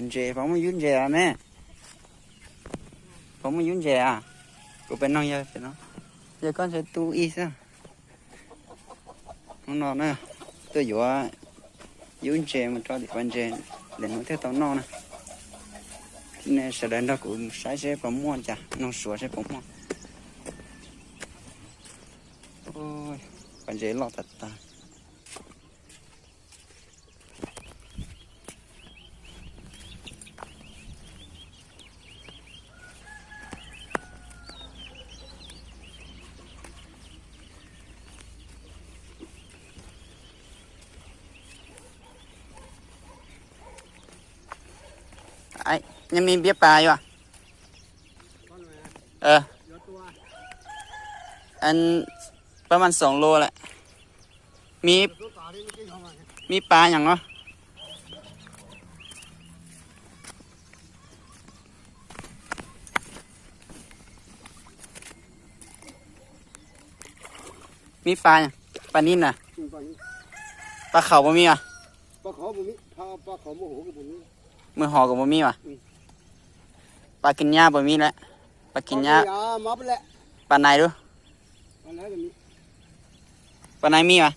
Ntses, puas muaj yub ntses os ne? Puas muaj yub ntses a? Kuv pem no yog pem no, yog koj ntshe tu ib xwb. Hnub no na, tuaj yuav yub ntses mus rau tim pas ntses, lwm hnub thiaj tau noj na. Nej sawv daws nrog kuv saib seb puas muaj, cas nug Suav seb puas muaj. Pas ntses loj tas tas. Nyob me npiab pas yuav. Pab mas xoom lua lawm. Me pas nyoos os. Me pas, pas nim na, pas khaum puas me as? Muaj hov kuj puas me as? Pas kis nyab puas me lawm? Pas kis nyab, pas nais lub, pas nais me as?